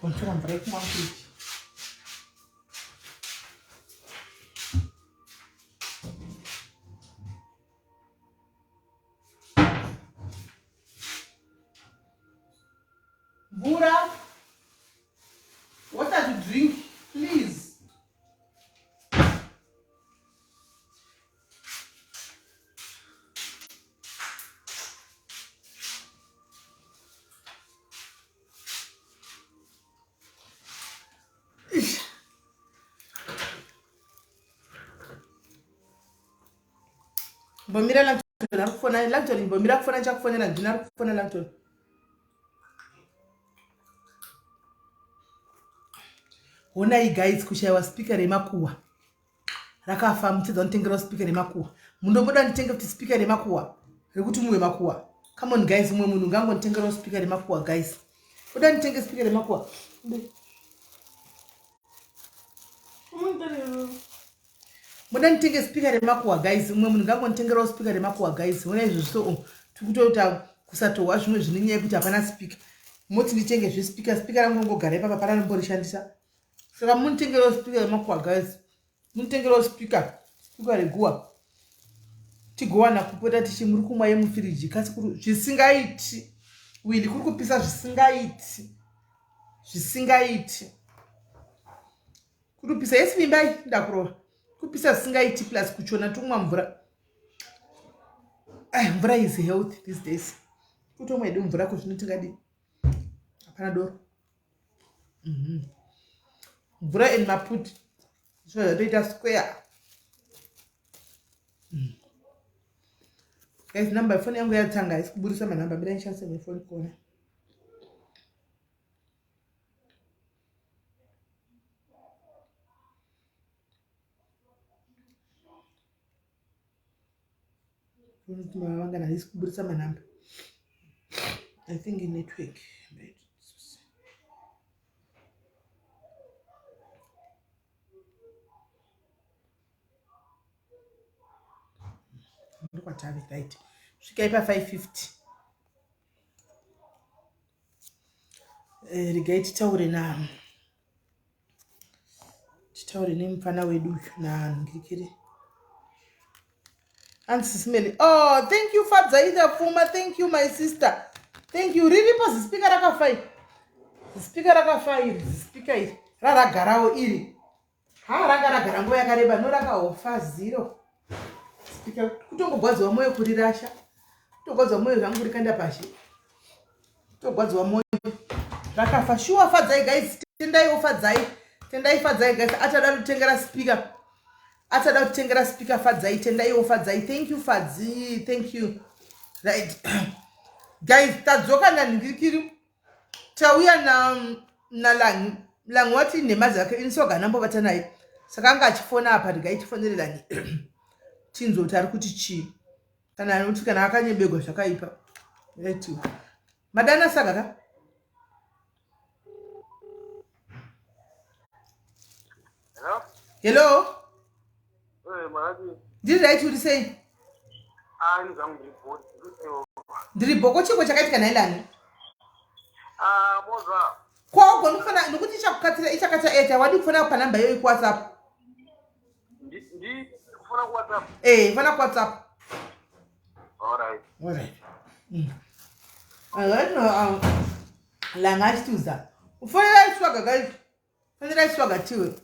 Gontora mvura yekumwa mufiriji. Mvura. Water to drink, please. Mbomira Langton ari kufona Langton mbomira kufona ndichakufonera ndina ari kufona Langton. Honai guys kushaiwa speaker remakuwa. Rakafa mutsidza unotengera speaker remakuwa. Mundomboda nditenge kuti speaker remakuwa rekuti muwe makuwa. Come on guys umwe munhu ngangonditengerawo speaker remakuwa guys. Uda nditenge speaker remakuwa. Muda nditenge speaker remakuwa guys. Umwe munhu ngangonditengerawo speaker remakuwa guys. Ona izvo so oh, tikutoita kusatohwa zvimwe zvine nyaya yekuti hapana speaker. Moti nditenge zvespeaker, speaker rangu rongogara ipapa pana nomborishandisa. Saka munitengerawo speaker remakuwa guys. Munitengerawo speaker, speaker reguwa. Tigowana kupota tichi muri kumwa yemufiriji kasi kuri zvisingaiti. Wili kuri kupisa zvisingaiti. Zvisingaiti. Kuri kupisa yesi vimbai ndakurova. Kupisa zvisingaiti plus kuchona tomwa mvura. Ay, mvura is health these days. Kutomwa yedu mvura ko zvino tingadii? Hapana doro. Mhm. Mvura and maputi. Zvino zvatoita square. Mm. Guys, number phone yangu yatanga haisi kuburisa manhamba mira ndishandise imwe phone kuona. Vangana haisi kuburisa manhamba. I think network. Ndokwatave right. Svikai pa 550. Eh, regai titaure na titaure nemupfana wedu uyu nangirikiri hanzi sisimeli oh thank you fadzaida pfuma thank you my sister thank you riripo zispika rakafa iri zispika rakafa iri zispika iri raragarawo iri ha ranga ragara nguva yakareba no rakahofa zero spika kutongogwadziwa mwoyo kurirasha kutogwadziwa mwoyo zvangu kurikanda pashi togwadziwa moyo rakafa shuwa fadzai guys tendaiwo fadzai tendai fadzai guys achada kutengera speaker achada kutengera speaker fadzai tendaiwo fadzai thank you fadzi thank you right guys tadzoka nanhingirikiri tauya na nalangi langi wati nhema dzake ini soga anambovata naye saka anga achifona apa regai tifonere langi tinzwe kuti ari kuti chii kana anoti kana akanyebegwa zvakaipa right madana saka ka Hello? Hello? Hey, makadii? Ndiri right uri sei? Ah, ini zvangu ndiri bho. Ndiri bho ko chiko chakaitika nhai Lani? Ah, moza. Ko ugoni kufona nokuti ichakukatira ichakata airtime wadi kufona panhamba iyoyi kuWhatsApp. Ndi ndi kufona kuWhatsApp. Eh, fona kuWhatsApp. All right. All right. Mm. Alright, no, langa achitiudza. Ufonera iswaga guys. Fonera iswaga tiwe.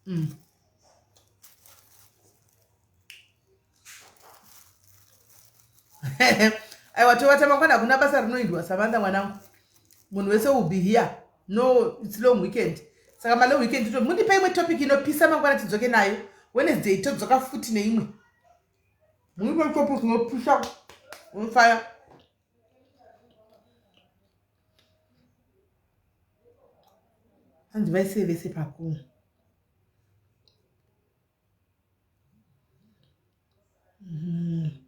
Mm. Aiwa tovata mangwana hakuna basa rinoindwa Samantha mwanangu. Munhu wese will be here. No, it's long weekend. Saka ma long weekend to mundipe imwe topic inopisa mangwana tidzoke nayo. Wednesday todzoka futi neimwe. Mundipe topic inopisa. Unofire. Hanzi vaisei vese paku. Mm.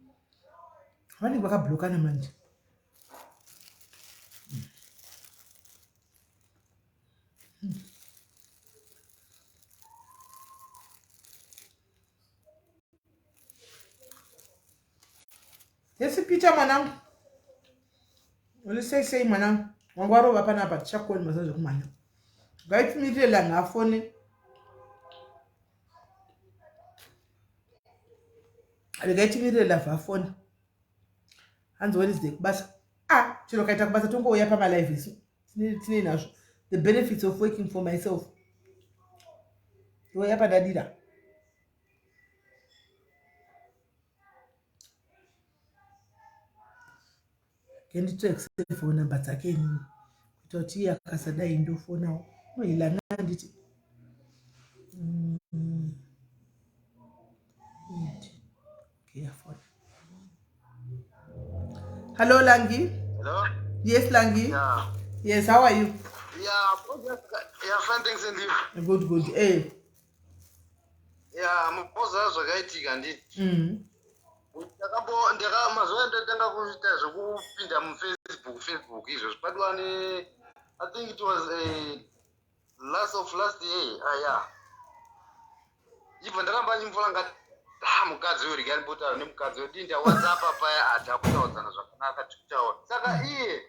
Vanenge vakablokana manje. Mm. Yesi Peter mwanangu. Uri sei sei mwanangu? Wangu warova panapa tichakoni mazuva zvekumhanya. Ngaitimirire langa afone. Regai timirire love afone. Hanzi Wednesday kubasa. Ah, chero kaita kubasa tongouya pamalive isu. Tine nazvo. The benefits of working for myself. Iwe yapadadira. Kenditsvekse phone number dzake inini kuita kuti iye akasadai ndofonawo unoilanga handiti okay afona hello langi Hello? yes langi Yeah. yes how are you Yeah, yeah, fine, thanks and you. good good eh Yeah, moza zvakaitika handiti. Ndakambo ndaka mazuva andatanga kuita zvekupinda mufacebook facebook izvo zvipadiwa ne I think it was a last of last year. Ah yeah. Ibva ndaramba ndimvura ngati ah mukadzi uyu regai ndimbotaura nemukadzi uyu dinda WhatsApp paya atakutaudzana zvakanaka tikutaura. Saka iye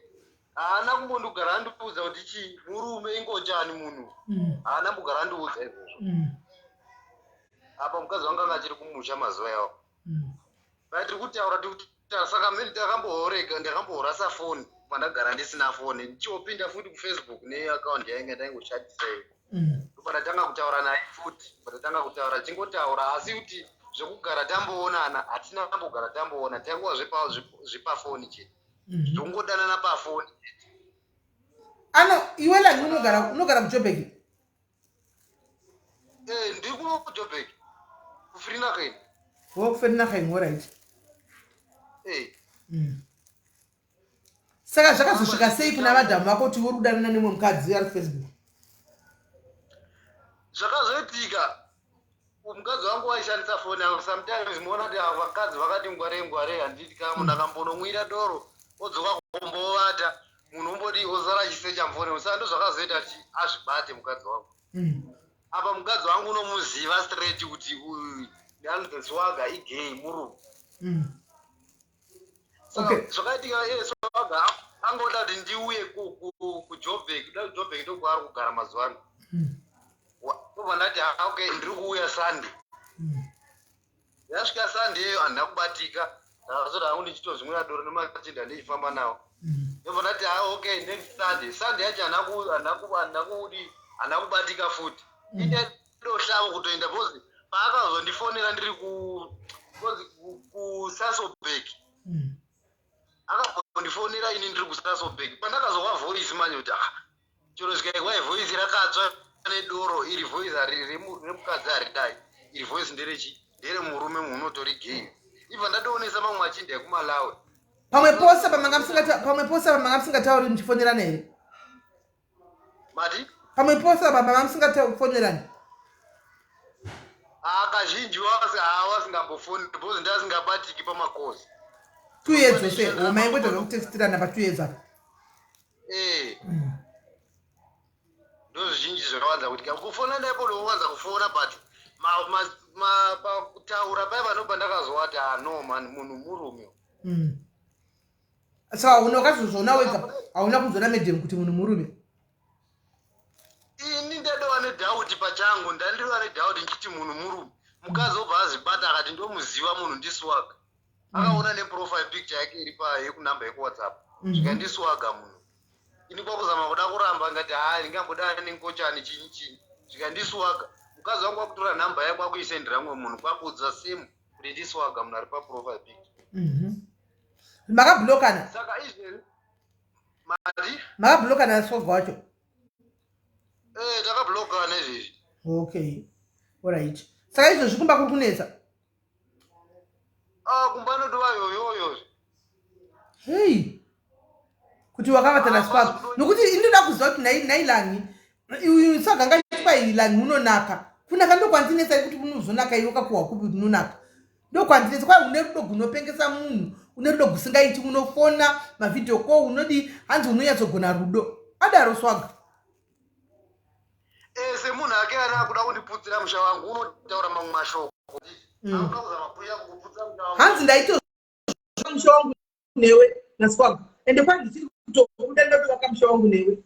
haana kumbondogara andiudza kuti chii murume ingochani munhu haana mbogara andiudza izvozvo apa mukadzi wangu anga achiri kumusha mazuva yawo but tiri kutaura tiri kutaura saka mini ndakambohorega ndakambohorasa foni pandagara ndisina foni ndichiopinda futi kufacebook neakaundi yainge ndaingoshandisa iyo ndopandatanga kutaura naye futi pandatanga kutaura chingotaura asi kuti zvekugara tamboonana hatina mbogara tamboona taingova zvepafoni chete zvongodanana pafoni chete ano iwe lani unogara unogara kujobek Eh, ndiri kuno kujobek kufrinaken wo kufrinaken orit Eh, Saka zvakazosvika sei kuna madhamu vako kuti uri kudanana nemumwe mukadzi ari kufacebook? Zvakazoitika mukadzi wangu waishandisa foni yangu sometimes muona kuti ava vakadzi vakati ngwarei ngwarei handiti kana munhu akambonomwira doro odzoka kumbovata munhu ombodi ozara achisecha mufoni saka ndozvakazoita kuti azvibate mukadzi wangu apa mukadzi wangu unomuziva straight kuti uyu anonzi swaga igay murume Saka zvakaitika iye swaga angoda kuti ndiuye kujobek kuda kujobek ndokwaari kugara mazuva ano ndobva ndati ah, okay ndiri kuuya sunday yasvika sunday iyoyo handina kubatika ndakazoti hangu ndichitozvimwira doro nemachinda ndichifamba nawo ndobva ndati ah, okay next sunday sunday yacho handina kubatika futi ine ndoshavo kutoenda because paakazondifonera ndiri ku because kusasobek akambondifonera ini ndiri kusasobek pandakazohwa voice manje kuti ah chero zvikaikwa voice rakatsva nedoro iri voice remukadzi haridai iri voice nderechi nderemurume munhu unotori gay ibva ndatoonesa mamwe achinda ekumalawi pamwe pose pamanga pamwe pose pamanga musingatauri muchifonerana here mati pamwe pose apa mama musingafonerani ah, kazhinji wasingambofoni because ndasingabatiki pamakosi two years ose o maingoita zvekutextirana pa two years apa eh. Ndozvizhinji zvakawanza kuti kufona ndaipo ndowanza kufona but pakutaura paya panobva ndakazowati ah no man munhu murume Saka hauna wakazozviona wega hauna kuzoona madam kuti munhu murume ini ndadova nedhauti pachangu ndandiriva nedhauti ndichiti munhu murume mukadzi obva azvibata akati ndomuziva munhu ndiswaga akaona neprofile picture yake iri pa yekunumber yekuwhatsapp zvika ndiswaga munhu ini kwakuzama kuda kuramba ngati haa ndingamboda nengochani chinyi chinyi zvika ndiswaga mukadzi wangu kwakutora nhamba yake kwakuisendera mumwe munhu kwakuudza same kuti ndiswaga munhu ari paprofile picture Makablokana saka izvezvi mati makablokana naswaga wacho eh takablokana izvezvi okay alright saka izvozvi kumba kuri kunetsa ah kumba anotova yoyoyo hei kuti wakavata naswaga nokuti inoda kuziva kuti nailangi uyu swaga ngachipa ilangi unonaka kunaka ndokwandinetsa kuti unozonaka iwe ukapuhwa kupi unonaka ndokwandinetsa kwai une rudo gunopengesa munhu une rudo gusingaiti unofona mavideo call unodii hanzi unonyatsogona rudo adaro swaga Eh, semunhu ake ana akuda kundiputsira musha wangu unotaura mamwe mashoko akuda kuzama kuuya kukuputsira musha wangu hanzi ndaito musha wangu newe naswaga ende kwanzi chiri kutobuda ndotovaka musha wangu newe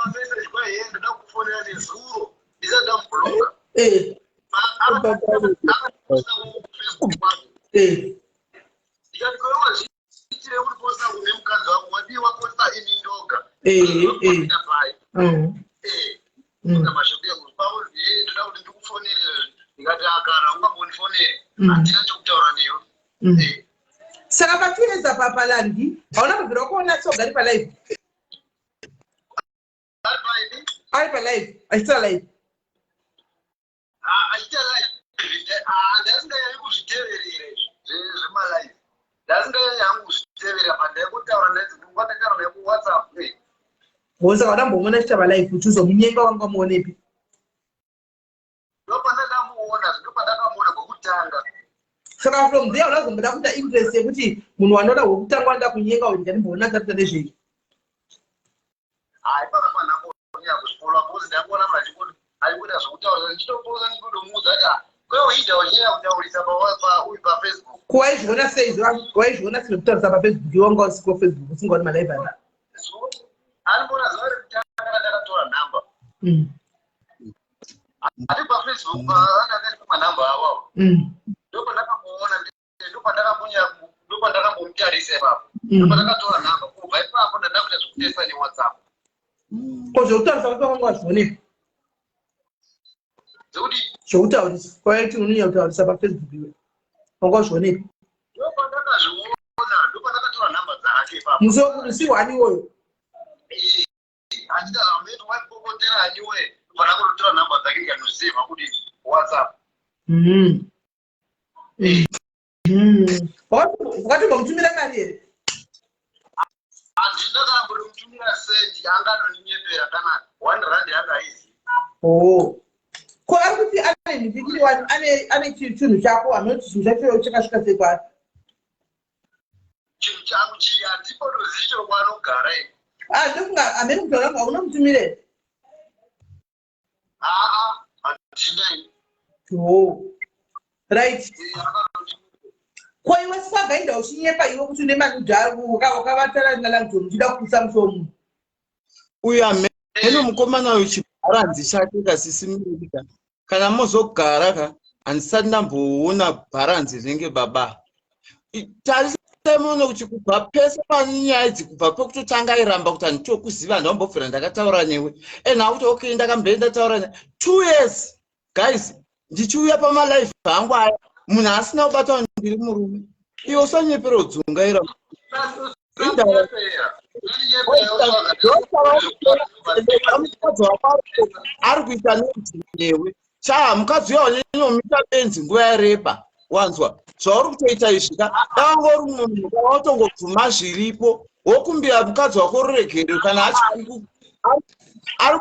Mameseji kwaiye ndoda kufonera nezuro ndisati ndamubloka. Facebook kwake. Ndikati, "Kwewa zviitire kuti posta kune mukadzi wangu, wadii waposta ini ndoga?" Pai. Mashoko yangu pauzi, "Ndoda kuti ndikufonere." Ndikati, "Akana ungambondifonere, handina chokutaura newe." Saka pachiedza papaLangi, hauna kubvira kuona Tsoga ari palive? Ari paini? Ari palive, achiita live. Achiita live, ndasinganyanyi kuzviteverera izvi zvemalive, ndasinganyanyi hangu kuzviteverera, pandaingotaura ndataura naye kuWhatsApp. Saka wadambomuona achiita palive kuti uzomunyenga, wanga muonepi? Ndopandandamuona, ndopandakamuona kwekutanga. Saka from there unazomboda kuita interest yekuti munhu wanoda wekutanga wanoda kunyenga uyu, ndikandimboona taita nezvei? Hayi, pakafanira kuzvifollowa because ndangoona munhu achingoti achikuita zvokutaurisa, ndichitoposa, ndichitomuudza kuti kweuida uchinyanya kutaurisa uyu paFacebook. Kuwaizviona sei? Waizviona sei zvekutaurisa paFacebook? Iwe wanga usiko Facebook, usingaoni malive ana. Andimbona zuva rekutanga randakatora nhamba ati paFacebook andakaisa manhamba awawo, ndopandakamuona, ndopandakambomutarisa ipapo, ndopandakatora nhamba. Kubva ipapo ndanda kuita zvekutesa neWhatsApp. Ko zvekutaurisa kwacho wanga wazvionepi? Zvekuti? Zvekutaurisa kwaiti unonyanya kutaurisa paFacebook, iwe wanga wazvionepi? Ndopandakazviona, ndopandakatora nhamba dzake ipapo. Musi wani iwoyo? Achita amene waipopotera aniwe, ndopandakatora nhamba dzake, ndikanoziva kuti WhatsApp. Wakatombomutumira mari here? Handina kambotomutumira sendi, angatoninyepera, kana R1 yangaizi. Oh, ko ari kuti ane nhipikiri wani, ane chinhu chako, anoti chinhu chacho chakasvika sei kwaari? Chinhu changu chii? Handipotozicho kwaanogara i. Ah, ndofunga hamene kutaura nga unomutumire. Aa, handina ini. Oh, right. Ko iwe Swagainda, uchinyepa iwe kuti une manudes wakavatara naLangton, uchida kupisa musoro munhu? Uyu amene mukomana uyu, chibharanzi chake kasisimirika. Kana mozogara ka, handisati ndamboona bharanzi rinenge baba. Tarisai muone kuti kubva pese pane nyaya idzi, kubva pekutotanga airamba kuti handitokuziva, handambobvira ndakataura newe, and akuti okay, ndakambee ndataura ne 2 years. Guys, ndichiuya pamalive angu aya, munhu asina kubata kuti ndiri murume, iwe usanyepera udzungaira. Indava mukadzi wako ari kuita nozi newe cha mukadzi uya wanyanyomita benzi nguva yareba. Wanzwa zvauri kutoita izvi ka? Dangori munhu kana watongobvuma zviripo, wokumbira mukadzi wako ruregero kana ari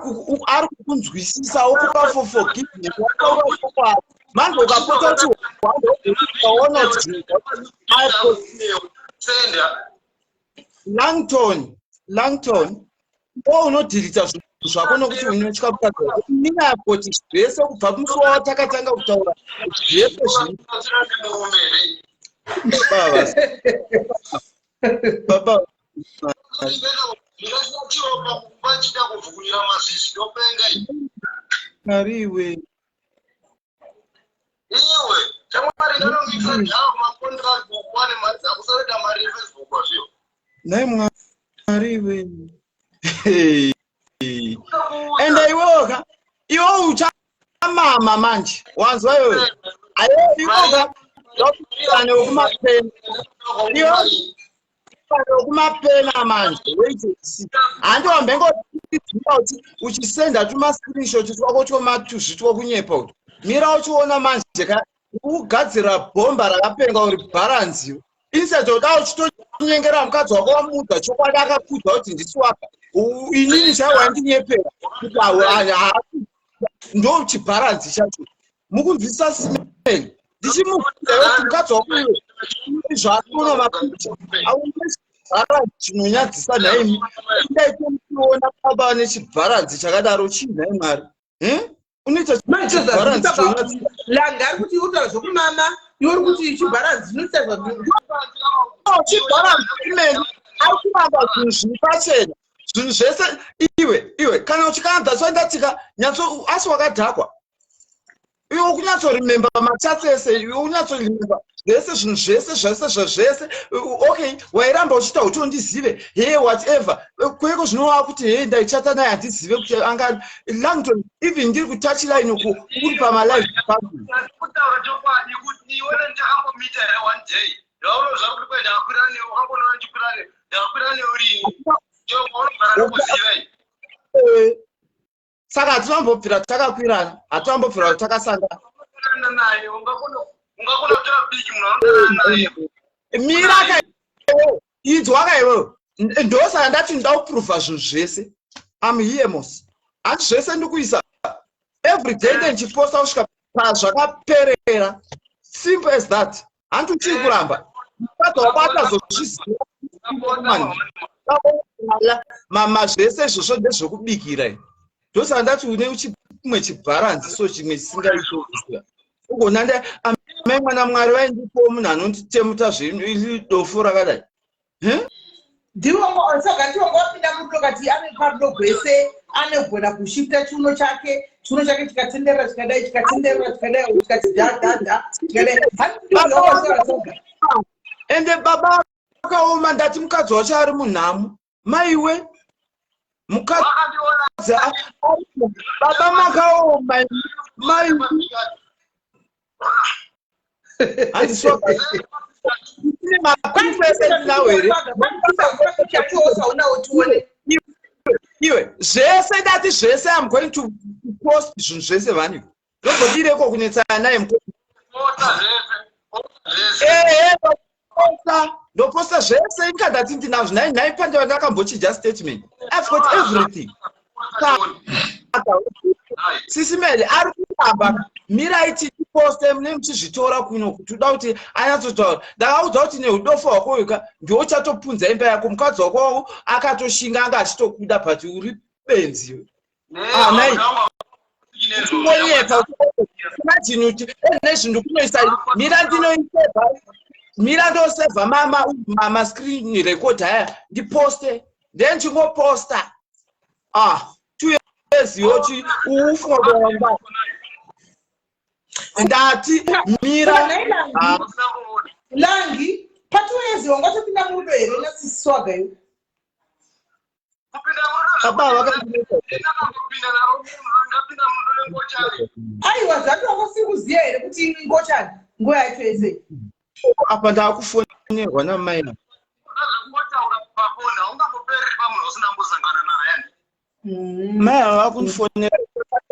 kukunzwisisa, wokupa for forgiveness, wataura chokwadi. Manje ukapota kuti ukaona kuti Langton, Langton, o unodhirita zvinhu zvako nokuti unotya mukadzi wako. Inini akoti zvese kubva musi watakatanga kutaura, zvese zviri baba baba. Ndingasina kuvhukunyira mazizi, ndopenga. Mwariwe! Iwe chamwari, ndanomisa java macontract, kuwane mari dzako, usarega mari yeFacebook azviyo. Nhai Mwariwe! Ende iwewoka, iwe uchamama manje, wanzwa iwewe? Ayo, iwoka ndokutane wekumapena, iwe wekumapena manje, wait and see. Handi wambengoziva kuti uchisenda tumascreenshot twako twomatuzvi twokunyepa kuti mira uchiona manje ka kugadzira bhomba rakapenga uri bharanziyo, instead oda uchitonyengera mukadzi wako, wamuudza chokwadi, akakudza kuti ndisi waka inini chaiwo wandinyepera kuti ndo chibharanzi chacho. Mukunzwisisa simeni? Ndichimubvunza kuti mukadzi wako iwe zvaatoona mapicha aune chibharanzi chinonyadzisa nhaimi, ndaitomuona baba nechibharanzi chakadaro chii nhai Mwari? Unoita chibharanzi chonyadzisa. Langa ari kuti utaura zvokumama, iwe uri kuti chibharanzi chinoita. Chibharanzi imeni, ari kuramba zvinhu zviri pachena. Zvinhu zvese iwe iwe kana uchikana, that's why ndatika nyatso, asi wakadhakwa iwe, ukunyatsoremember machats ese iwe, unyatsoremember zvese, zvinhu zvese zvese zvese. Okay, wairamba uchiita kuti undizive, he, whatever. Kweko zvinova kuti he, ndaichata naye, handizive kuti anga Langton. Even ndiri kutouchline uku, uri pamalive. Kutaura chokwadi, kuti iwe ndakambomita here one day? Ndaunozva kuti kwe ndakakwira newe, wakambonona ndichikwira newe, ndakakwira newe rini? Unogara nokuziva. Saka hatinambobvira takakwirana, hatinambobvira takasangana. Naye ungakona kutora piki munhu anodanana naye. Mira ka, inzwa ka iwewe. Ndosaka ndati ndoda kuprova zvinhu zvese. Am here mos, handi zvese ndikuisa every day, nde ndichiposta kusvika pazvakaperera. Simple as that. Handi uchiri kuramba, mukadzi wako atazozviziva mama. Zvese izvozvo ndezvekubikira. Ndosaka ndati une chimwe chibharanzi, so chimwe chisingaitoziva ugona. Nda amai mwana, Mwari vaindipowo munhu anonditemuta zvedofo rakadai. Saka ndiwongo wapinda murudo, kati ane parudo gwese, anogona kushifta chiuno chake, chiuno chake chikatenderera chikadai, chikatenderera chikadai, chikati dha dha dha chikadai. Handiwongosaga. Ende baba akaoma. Ndati mukadzi wacho ari munhamu, maiwe, mukadzi, baba makaoma, maiwe, handiswa maprofesa here? Chaunawo tione. Iwe, zvese ndati zvese, am going to post zvinhu zvese. Vani ndozodireko kunetsana naye? Ehe, ndoposta, ndoposta zvese. Inkandati ndinazvo. Nhai nhai, pandeva ndakambochinja statement. I've got everything. Saka Sisimele ari kuramba, mirai tichiposte, mune muchizvitora kuno kuti uda kuti anyatsotaura. Ndakaudza kuti neudofo hwako weka ndiwo uchatopunza imba yako. Mukadzi wako akatoshinga, anga achitokuda, but uri benzi. Ah, nai kungonyepa. Imagine kuti nezvinhu kunoisa. Mira, ndinoisevha, mira, ndosevha mama screen record aya, ndiposte, then chingoposta. Ah, 2 years yoti ufunga kuwanda. Ndati mira. Ah. Langi, pa2 years wangatopinda murudo here nasiswaga iwe? Baba vakandinetsa. Aiwa, zvati wangosiri kuziva here kuti ngochani nguva yacho yese? Apa ndakufonerwa namai. Zvekungotaura pafoni haungambopereri pamunhu usina kumbosangana naye. Mai ava vakundifonera.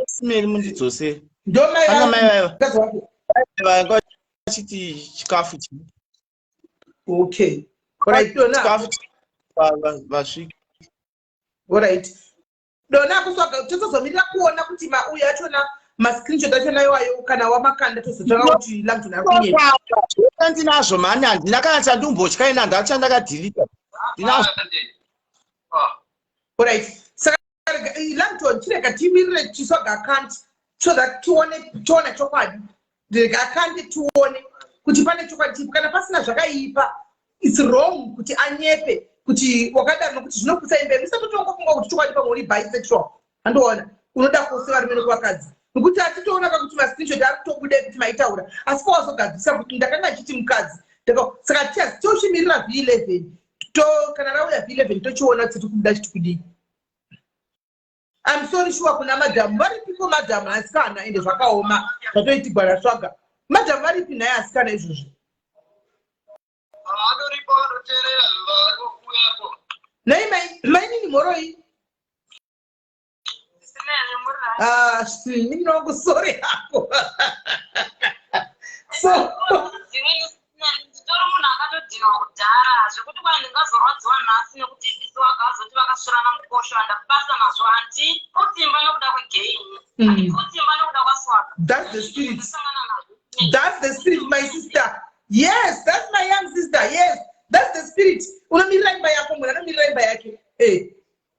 Simeri, mundidzosere. Ndomai? Ana mai vaiva. Mukadzi wako? Vanga vachiti chikafu chi Okay, alright, dona. Chikafu vasvika. Alright, dona kuswaga, tozozomirira kuona kuti mauya achona, mascreenshot achona iwayo, kana wamakanda, tozotanga kuti Langton ari kunyepa. Zvese ndinazvo mani, handina kana chandimbotya ina, ndachandakadhilita ndinazvo. Alright, saka Langton, chirega timirire chiswaga account so that tione, tione chokwadi. Rega akande, tione kuti pane chokwadi chipi. Kana pasina zvakaipa, it's wrong kuti anyepe kuti wakadaro, nokuti zvinoputsa imba. Musatotongofunga kuti chokwadi pamwe uri bisexual. Handiona unoda kose varume nekuvakadzi, nokuti atitoona kakuti mascreenshot ari kutobuda ekuti maitaura, asi pawazogadzisa kuti ndakanga nchiti mukadzi. Saka tichazi tochimirira V11 to, kana rauya V11 tochiona kuti tiri kubuda chiti kudii. I'm sorry, sure. Kuna madhamu varipiko? Madhamu asikana, ende zvakaoma zvatoitigwa naswaga. Madhamu varipi naye asikana izvozvi? Vanoripo, vanoteerera, vanouyako. Nai mainini, mhoroi. Ah, nini wangu, sorry hako. So Nditori munhu akatodhinwa kudhara, zvekuti kwai ndingazorwadziwa nhasi nekuti isi wakazoti vakasvirana mukosho, handakubasa nazvo. Handiputsimba nekuda kwegeini, handiputsimba nekuda kwaswaga. That's the spirit. Ndosangana nazvo. That's the spirit, my sister. Yes, that's my young sister. Yes, that's the spirit. Unomirira imba yako, munhu anomirira imba yake. Eh.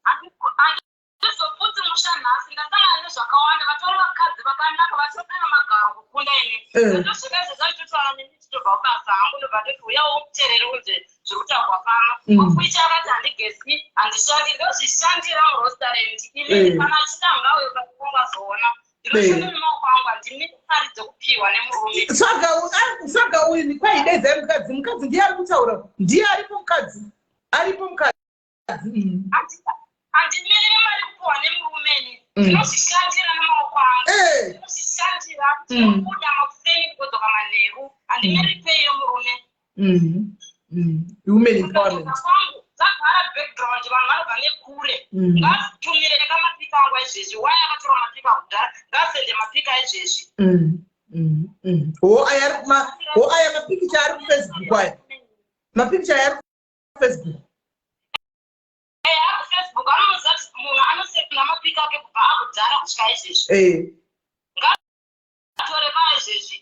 Handizoputsi musha nhasi. Ndasangana nezvakawanda, vatori vakadzi vakanaka vachopera magaro kukunda ini. Ndosvika izvo zvachitotaura neni, tichitobva kubasa hangu, ndobva ndoti uyawo umuterere unze. Zviri kutaurwa pano ofuicha akati handigezi, handishandi, ndozvishandira murestaurant ini. Kana achida ngauye pakungazoona ndinoshanda nemaoko angu, handimiri mari dzekupiwa nemurume. Swaga, Swaga uyu kwaidedzai mukadzi. Mukadzi ndiye ari kutaura, ndiye aripo mukadzi, aripo mukadzi. Handimiriri mari kupiwa nemurume ini. Ndinozvishandira nemaoko angu. Ndinozvishandira, ndinobuda makuseni kudzoka manheru, handimiriri pay yemurume. Women empowerment. Kwangu dzagara background, vanhu vanobva nekure. Ngatumire kamapika angu aizvezvi. Waya akatora mapika kudhara, ngasende mapika aizvezvi. Ho, aya ho, aya mapikicha ari kuFacebook, aya mapikicha aya ari kuFacebook. Ari kuFacebook, anoziva kuti munhu anosenda mapika ake kubva akudhara kusvika izvezvi. Ngatore paizvezvi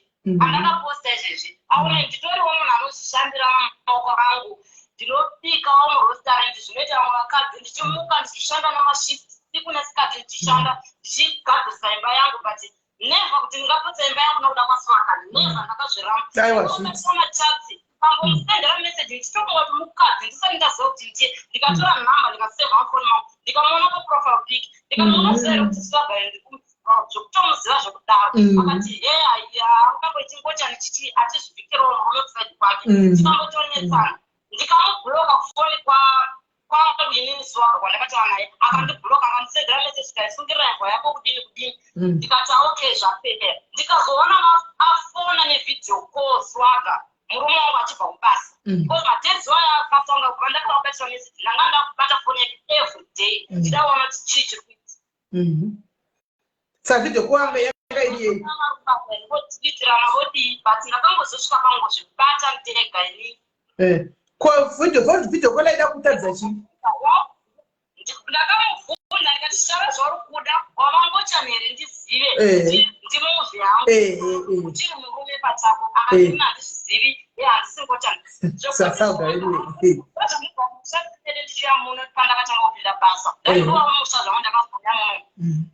andakaposta izvezvi, aone nditoriwo munhu anozvishandira namaoko angu. Ndinobikawo murestaurant zvinoita vamwe vakadzi, ndichimuka ndichishanda namashift siku nesikati, ndichishanda, ndichigadzirisa imba yangu, but never kuti ndingaputsa imba yangu nokuda kwaSwaka, never, ndakazviramba. Aiwa, zviti. Machats pangomusendera meseji ndichitofunga kuti mukadzi, ndisati ndaziva kuti ndiye, ndikatora nhamba, ndikasevha mufoni mangu, ndikamuona paprofile pic, ndikamuona here kuti Swaga, zvekutomuziva zvekudaro. Akati he, ukamboiti ngochani chichi achizvibikirawo murume kuside kwake. Tikambotonetsana, ndikamubhuloka kufoni kwangu inini. Swaga kwandakataura naye akandibhuloka, akandisendera meseji, kaisungirira imbwa yako kudini kudini. Ndikati okay, zvapera. Ndikazoona afona nevideo call Swaga, murume wangu achibva kubasa, because madhezi aya akatanga kubva ndakavabatira meseji, ndanga ndakubata foni yake every day, ndidaona kuti chii chiri kuitika. Saka video call yanga yanga iri yei? Vodzikitirana vodii, but ndakangozosvika pangozvibata ndega ini. Ko video call aida kutaridza chii? Ndakamubvunza ndikati, shara zvauri kuda, wavangochani here, ndizive ndimuvhi yangu, uchiri murume pachako. Akati ina handizvizivi, ye handisi ngochani. Sasauga anyway. Ndichiuya muno pandakatanga kupinda basa, ndandikuva musha zvangu, ndakazoya muno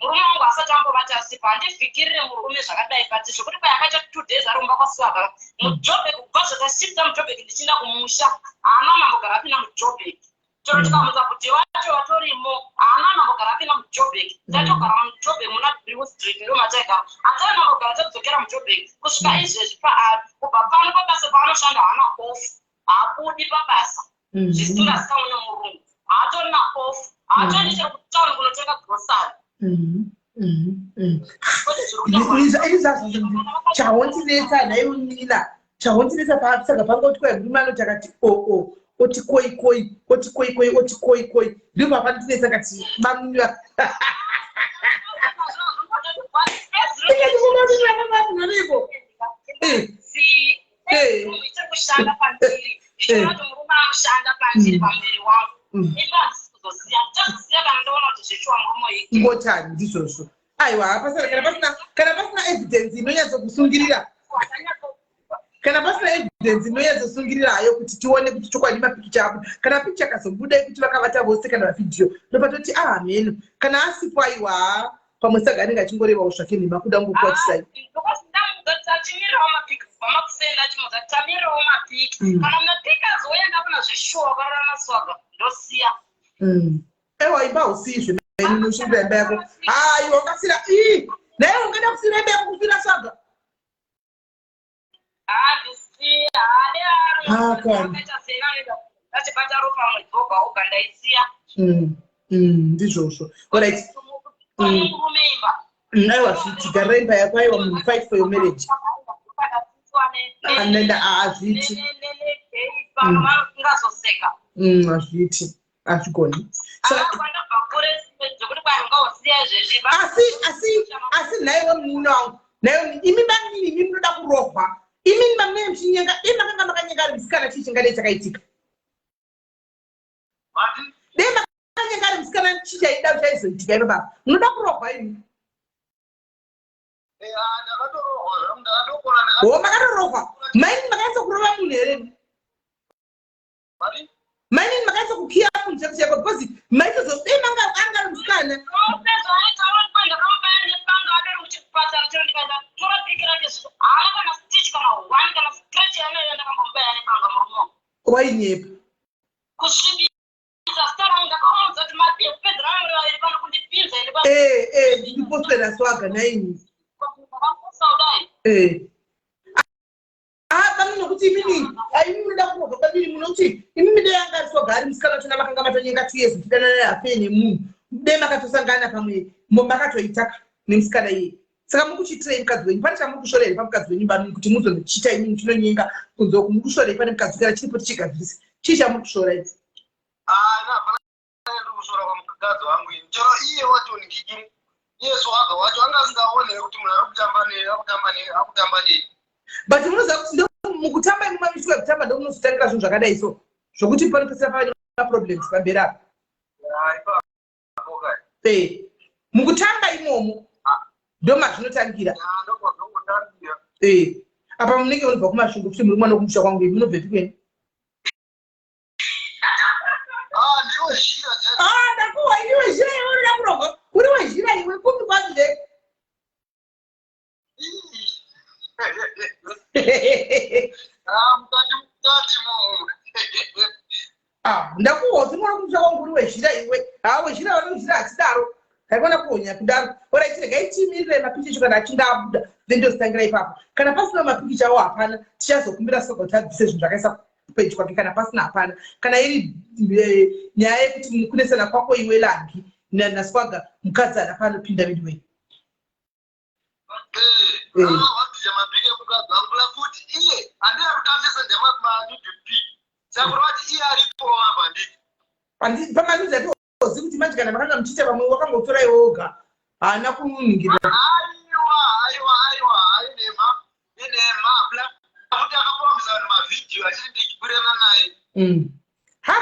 murume wangu asati ambovata asipo. Handivhikirire murume zvakadai, but zvokuti kwai akaita 2 days ari kumba kwaSwaga muJobek, kubva zvatashifta muJobek ndichienda kumusha, haana mambogara apinda muJobek. Chero tikamutsa kuti vacho vatorimo, haana mambogara apinda muJobek. Tatogara muJobek muna Brew Street, ndo mataigara, hatana mambogara tadzokera muJobek kusvika izvezvi. Kubva pano pabasa paanoshanda haana off, haabudi pabasa zvisingazikamwe nemurungu, haatorina off, haatoendi chero kutauni kunotenga grocery. Kwete zviri kutaurwa. Izvazvo chahondinetsa nhaiwe nina, chahondinetsa, saka pangoti kwai murume anoti akati oo, oti koi koi, oti koi koi, oti koi koi, ndipo papandinetsa kati mamunwa. Ikati Iri kushanda pandiri, ndichiona kuti murume anoshanda pandiri, pamuviri wangu. Imba handisi kuzosiya, ndichazosiya kana ndaona kuti zvechiwa murume uyu. Ngochani, ndizvozvo. Aiwa, hapasina, kana pasina evidence inonyatsokusungirira, kana pasina evidence inonyatsosungirira hayo kuti tione kuti chokwadi mapikicha apo, kana pikicha akazobuda ekuti vakavata vose kana mavhidhiyo, ndopatoti ah, mheno. Kana asipo, aiwa, pamwe saka anenge achingorevawo zvake nhema kuda ngokuwatisai. Because ndamudza achimirirawo mapiki kubva makusenda, achimudza tamirirawo mapiki. Kana mapiki azouya ndaona zveshuwa wakararama Swaga, ndosiya. Aiwa, imba hausiyizve mainini, ushingira imba yako. Aiwa, ungasira ii naiwe ungada kusira imba yako kufira Swaga? Handisiya. Ah, kani. Akaita sena anoita achibata ropa mwedzi woga woga, ndaisiya. Ndizvozvo, alright. Pane murume imba. Aiwa, zviti garira imba yako. Aiwa, munhu, fight for your marriage. Anenda, hazviti. Ungazoseka. Hazviti, hazvigoni. Kwandabva kure zvekuti kwai ungausiya izvezvi. Asi nhaiwe munino wangu, nhaiwe imi manini, imi munoda kurohwa imini mamunee muchinyenga, dei makanga makanyenga ari musikana, chii chingadei chakaitika? Dei makanyenga ari musikana, chii chaida chaizoitika ino? Baba, munoda kurohwa imi. Ndakatorohwa zvangu, ndakatokona. Ho, makatorohwa mainini, makanyatsa kurova munhu here? Mainini, makanyatsa kukiya munhu chako chako, because maitozodei manga anga ari musikana. Ndakamubaya nebanga adori kuchipatara, chero ndikaenda tora piki rake haana kana stitch kana one kana scratch yanoyo, ndakambomubaya nebanga murume. Wainyepa. Kusvibisa zita rangu. Ndakamuudza kuti madii kupedzerana muri vaviri pano kundipinza ini. Ndipostera Swaga naini. Ndakamusa kudai. Ah, pano nokuti imimi, imi munoda kurobva pamiri, munoti imimi dei anga ari Swaga ari musikana wachona, makanga matonyenga 2 years muchidanana nehafe nemunhu, dei makatosangana pamwe makatoita nemusikana iyeye. Saka mukuchiitirei mukadzi wenyu? Pane chamukushora here pamukadzi wenyu bamini, kuti muzonochita imimi muchinonyenga kunze uku? Mukushorei pane mukadzi? Kana chiripo tichigadzirise, chii chamukushora idzi? Ah, hapana ndiri kushora pamukadzi wangu ini. Chero iye wacho ndikikiri, iye Swaga wacho anga asingaone kuti munhu ari kutamba nei, akutamba nei, akutamba nei. But munoziva kuti ndo mukutamba imi mamiswa kutamba, ndo munozotangira zvinhu zvakadai so, zvokuti panopedzisira pava nemaproblems pamberi apa. Ipapo kai. Mukutamba imomo ndo mazvinotangira. Ndopazongotangira. Apa munenge munobva kuMasvingo kuti muri mwana wekumusha kwangu, imi munobvepi kweni? Ah, ndiri wezhira chaizvo. Ah, ndakuwa iri wezhira iwe, unoda kurogwa uri wezhira iwe, kupi kwacho je? Ii. Ah, mukati mukati mo. Ah, ndakuwa uti mwana kumusha kwangu uri wezhira iwe. Ha, wezhira vanozhira hatidaro, haikona kuhonya kudaro. Alright, regai timirire mapikicha, kana achinge abuda then ndozitangira ipapo. Kana pasina mapikicha awo hapana, tichazokumbira Swaga kuti abvise zvinhu zvakaisa kupage kwake. Kana pasina hapana. Kana iri nyaya yekuti kunesana kwako iwe Langi naSwaga, mukadzi haana paanopinda midway. Vabvisa mapiki emukadzi wangu futi iye handina kuti andise ndemanude pic, saka kureva kuti iye aripo apa, handiti? Pamanudes atozi kuti manje kana makanga muchiita vamwe wakangotora iwe woga, haana kuningirira. Aiwa, aiwa, aiwa, inhema, inhema bla. Futi akapromisa vanhu mavhidhiyo achiti ndichikwirana naye. Ha.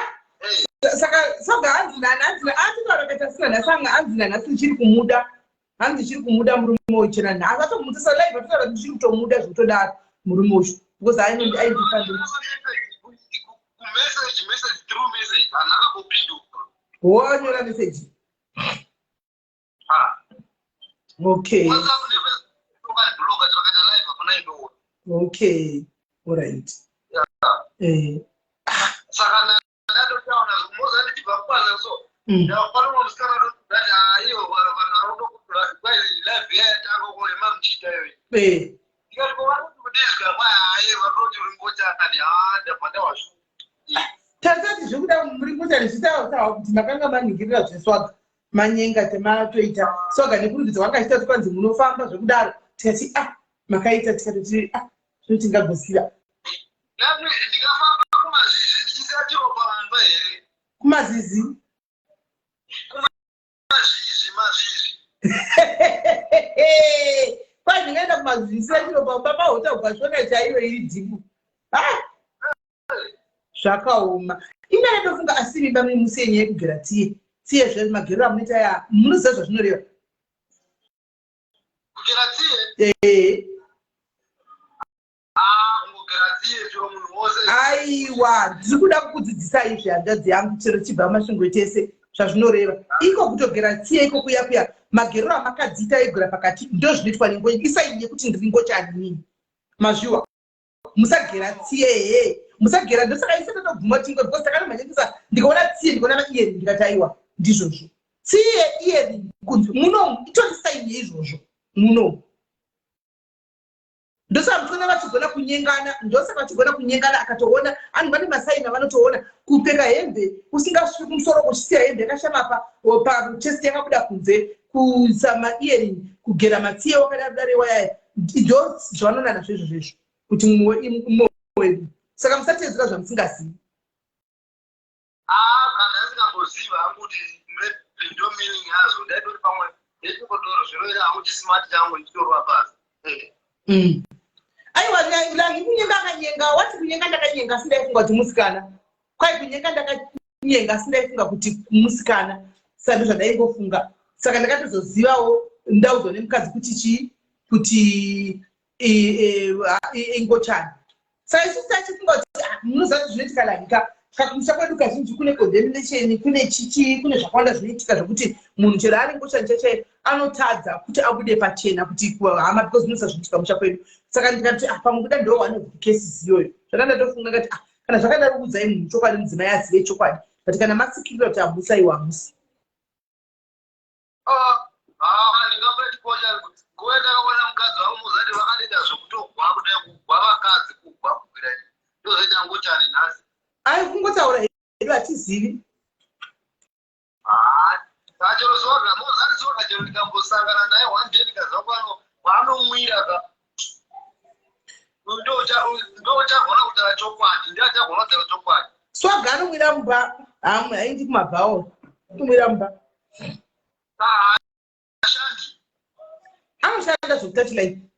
Saka Swaga hanzi nani, hanzi atitaura katasina nhasi, anga hanzi nanhasi ndichiri kumuda, hanzi ndichiri kumuda murume uyu chena nhasi, atomutisa live atotaura kuti ndichiri kutomuda zvekutodaro murume uyu, because aindifambira. Kumessage, message through message, vanhu akambopinduka. Wanyora message? Ah. Okay. WhatsApp neFacebook block, takaita live, hapana indoona. Okay, alright. Saka ndatotaona moza ndichibva kubasa so, pane mumwe musikana ndati aiyo vanhu vari live yayatanga kuema muchiita iyoyi. Ndikati ko vari kutizwa kwai hayi vari kuti uri ngochani. Ha, ndabva ndawashu. Tasati zvekuda muri ngochani zvitautawa kuti makanga maningirira zveSwaga, manyenga tematoita Swaga nekurumbidza kwanga achiita, kwanzi munofamba zvekudaro, tikati ah, makaita, tikatoti ah, zvino tingagosiva. Ndikafamba kumazizi ndichisiya chiropa mumba here? Kumazizi? Mazizi, mazizi. Kwai ndingaenda kumazizi ndisiya chiropa mumba? Pahotaugwa shona chaiyo iri deep. Ah, zvakaoma. Ingane ndofunga asi vimba musi yenyaya yekugera tsiye, tsiye zvemagero amunoita ya, munoziva zvazvinoreva? Kugera tsiye? Ee. Ah, kungogera tsiye chero munhu wose. Aiwa, ndiri kuda kukudzidzisai izvi, hanzvadzi yangu, chero chibva Masvingo tese, zvazvinoreva iko kutogera tsiye iko kuya kuya magerero amakadziita egura pakati, ndo zvinoitwa nengo isai yekuti ndiri ngochani nini, mazviwa? Musagera tsiye he, musagera. Ndosaka ise totobvuma tingo, because takanomhanyisa, ndikaona tsiye, ndikaona maearring, ndikati aiwa, ndizvozvo, tsiye, earring kunze munomu itori sign yeizvozvo munomu. Ndosaka muchiona vachigona kunyengana, ndosaka vachigona kunyengana. Akatoona anhu vane masigns avanotoona. Kupfeka hembe usingasviki kumusoro, uchisiya hembe yakashama pachest yakabuda kunze, kuisa maearring, kugera matsiye wakadaro dare wayaya, ndo zvavanoona nazvo izvo zvezvo kuti mumwe wedu. Saka musatedzera zvamusingazivi. Ah, kana ndisingamboziva hangu kuti maybe ndo meaning yazvo, ndaitoti pamwe ndechikotoro zvinoita hangu chismart changu ndichitorwa pasi. Aiwa, Langi kunyenga akanyenga, wati kunyenga ndakanyenga asi ndaifunga kuti musikana. Kwai kunyenga ndakanyenga asi ndaifunga kuti musikana, saka ndo zvandaingofunga. Saka ndakatozozivawo ndaudzwa nemukadzi kuti chii, kuti ingochani. Saka isusu tachifunga kuti ah, munoziva kuti zvinoitika Langika kakumusha kwedu kazhinji kune condemnation, kune chichi, kune zvakawanda zvinoitika zvokuti munhu chero ari ngochani chaichai anotadza kuti abude pachena kuti kuhama, because munoziva zvinoitika musha kwedu. Saka ndikati ah, pamwe kuda ndo one of the cases iyoyo. Zvaka ndatofunga ngati ah, Kana zvakadaro udzai munhu chokwadi, mudzimai azive chokwadi. But kana matsikirira kuti hamusi, aiwa hamusi. Ah, ah, ndingamboitikocha nguva ndakaona mukadzi wangu muzati vakandiita zvekutogwa kudai kugwa vakadzi kugwa kugwira ndozoita ngochani nhasi. Ai kungotaura hedu hatizivi. Ah, chero soga muzati soga chero ndikambosangana naye one day ndikaziva kwaanomwira ka ndochagona kutaura chokwadi ndiachagona kutaura chokwadi. Swaga anomwira mumba hamwe haindi kumabhawo anomwira mumba. Haashandi. Anoshanda zvekutouch line.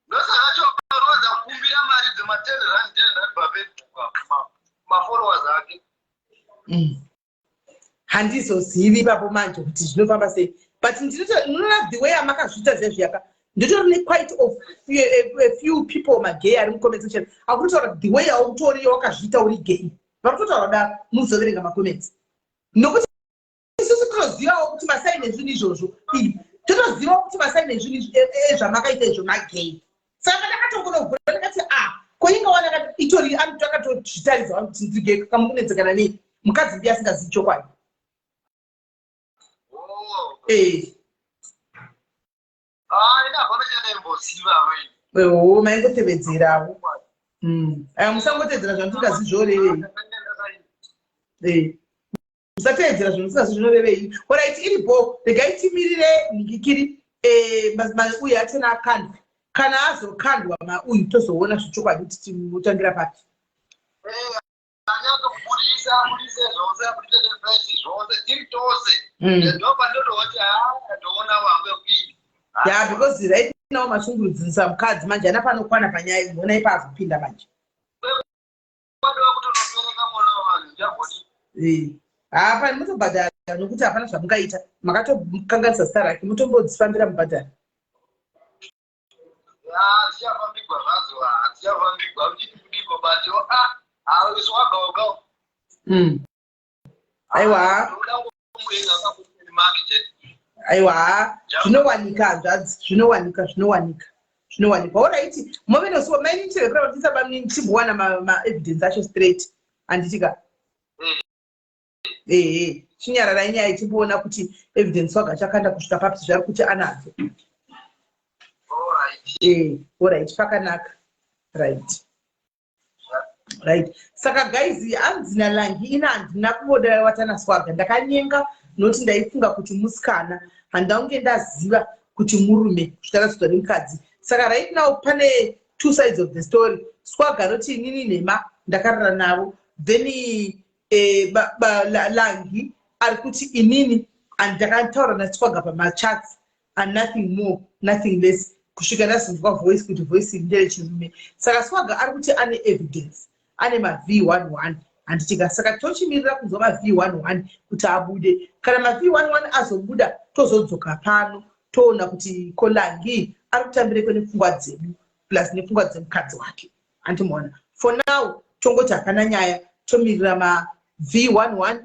Ndosaka chokaroza kukumbira mari dzema 10 rand 10 rand paFacebook mafollowers ake. Handizozivi ipapo manje kuti zvinofamba sei, but ndinoona the way amakazviita zvezviyaka nditori nequite of a few people magay ari mucomment section akutotaura the way autori wakazviita uri gay. Vari kutotaura da muzoverenga macomments nokuti isusu tinozivawo kuti masaini ezvinhu izvozvo, totozivawo kuti masaini ezvinhu ezvamakaita izvo magay. Saka ndakatongonovhura ndakati, a ah, ko ingawana itori akatozvitaridza vanhu kuti ndiri gay kamukunetsekana nei? Mukadzi ndiye asingazivi chokwadi. Eh. Ewo maingotevedzerawo. Aya musangotevedzera zvamusingazivi zvorevei. Musateedzera zvinhu musingazivi zvinorevei. Alright, iripo, regai timirire nhingikiri uyu atena akandwe. Kana azokandwa mauyu tozoona zvechokwadi kuti tinotangira papi. Anyatsobudisa abudise zvose, abudise nefesi zvose, tiri tose. Ndopandototi haa, ndoona wangu ekuini. Ya, because right now mashungurudzisa mukadzi manje ana panokwana panyaya iyi, ona ipa azopinda manje. Kwadiwa kuti unobereka mwana wavanhu ndichagodi. Hapana, mutobhadhara nokuti hapana zvamungaita, makatokanganisa zita rake, mutombodzifambira mubhadhara. Hadzichafambigwa zvadzo, hadzichafambigwa uchiti kudiko, but ah, isu wagauga. Aiwa, aiwa, zvinowanika hanzvadzi, zvinowanika, zvinowanika, zvinowanikwa. Alright, move nosiwo mainitire kuti tisaba chimbowana maevidence acho straight, handitika? Ehe, chinyararai nyaya ichimboona kuti evidence waga chakanda kusvika papi zvari kuti anadzo. Alright, pakanaka. Right, saka guys, hanzi naLangi, ina handina kuvoda Swaga, ndakanyenga nokuti ndaifunga kuti musikana, handina kunge ndaziva kuti murume kusvika ndazodzwa nemukadzi. Saka right now pane two sides of the story. Swaga anoti inini nhema, ndakarara navo. Then Langi ari kuti inini ndakataura naSwaga pamachats and nothing more, nothing less, kusvika ndazonzwa voice kuti voice iri nderechirume. Saka Swaga ari kuti ane evidence, ane maV11, handitika? Saka tochimirira kunzwa maV11 kuti abude. Kana maV11 azobuda, tozodzoka pano toona kuti koLangi ari kutambireko nepfungwa dzedu plus nepfungwa dzemukadzi wake, handimuona? For now tongoti hapana nyaya, tomirira maV11.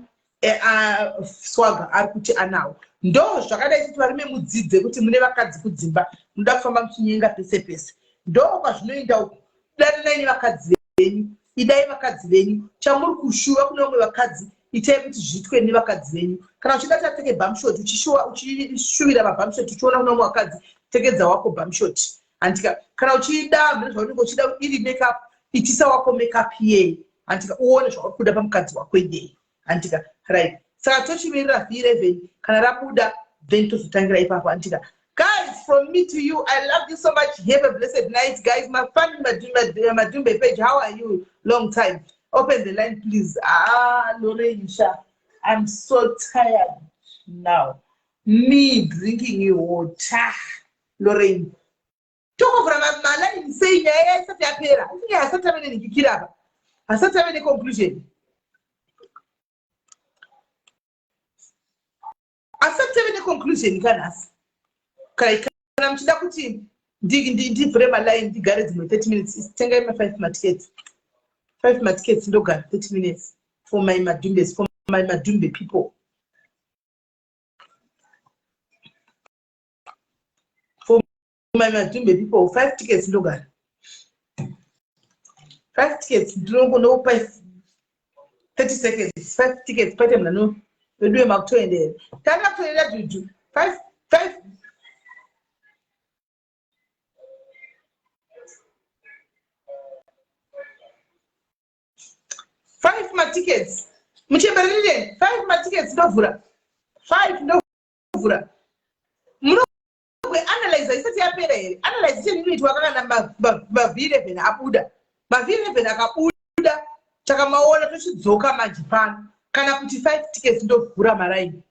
Swaga ari kuti anawo. Ndo zvakadai kuti varume mudzidze kuti mune vakadzi kudzimba, munoda kufamba muchinyenga pese pese. Ndo kwazvinoenda uku. Dananai nevakadzi venyu, idai vakadzi venyu. Chamuri kushuva kune vamwe vakadzi, itai kuti zviitwe nevakadzi venyu. Kana uchida kuti apfeke bumshort, uchishuvira mabumshort uchiona kune vamwe vakadzi, pfekedza wako bumshort, handika? Kana uchida mune zvaunenge uchida iri makeup, itisa wako makeup iyeye, handika? Uone zvauri kuda pamukadzi wako iyeye, handika? Right, saka tochimirira V11. Kana rabuda, then tozotangira ipapo, handika? Guys, from me to you, I love you so much. Have a blessed night, guys. My family, Madumbe page, how are you? Long time. Open the line, please. Ah, Lorraine, I'm so tired now, me drinking water. Lorraine, tokovhura malaini sei? Nyaya isati yapera, nyaya asati ave nenhikikira apa, asati ave neconclusion, asati ave neconclusion kanhasi. Kana muchida kuti ndivhure malaini ndigare dzimwe 30 minutes, tengai ma5 matickets, 5 matickets, ndogara 30 minutes for my Madumbes, for my Madumbe people, for Madhumbe people, five tickets ndogara. Five tickets ndinongonokupa 30 seconds. Five tickets paite munhu ano veduwe makutoendera. Tanga kutoenda juju. Five, five. Five matickets. Muchembererire, five matickets ndovhura. Five ndovhura. Munogwe analyzer isati yapera here? Analyze cheni inoitwa kana ma V11 abuda. Ma V11 akabuda takamaona tochidzoka manje pano. Kana kuti five tickets ndovhura maraini.